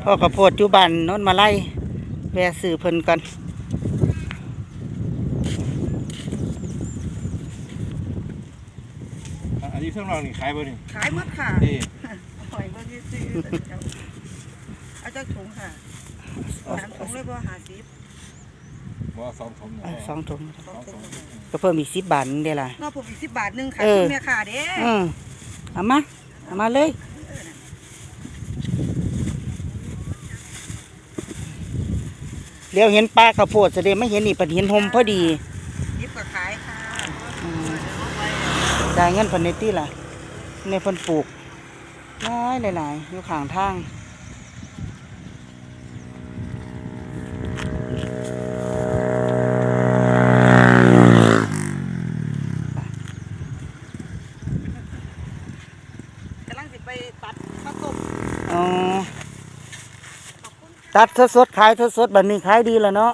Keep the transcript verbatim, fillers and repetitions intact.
พ่อข้าวโพดอยู่บ้านโนนมาลัย แวะซื้อเพิ่นก่อน อันนี้เครื่องรองนี่ขายบ่นี่ ขายหมดค่ะ นี่ หอยเบิ่งซื้อเอาจักถุงค่ะสามถุงเลยบ่ห้าสิบ บ่สองถุงเนี่ย อ่ะสองถุง สองถุง ก็เพิ่มอีกสิบบาทนึงได้ล่ะ เนาะผมอีกสิบบาทหนึงค่ะ เออ คุณแม่ค่ะเด้ อืมเอามา เอามาเลย เดี๋ยวเห็นปลาข้าวโพดเสด็จมาเห็นนี่ปัดเห็นโฮมพอดี หยิบก็ขายค่ะ อืมจ่ายเงินเพิ่นในตี้ล่ะ ในเพิ่นปลูกหลายหลายๆอยู่ข้างทาง กำลังสิไปตัดมาต้ม อ๋อ ตัดสดๆขายสดๆแบบนี้ขายดีแล้วเนาะ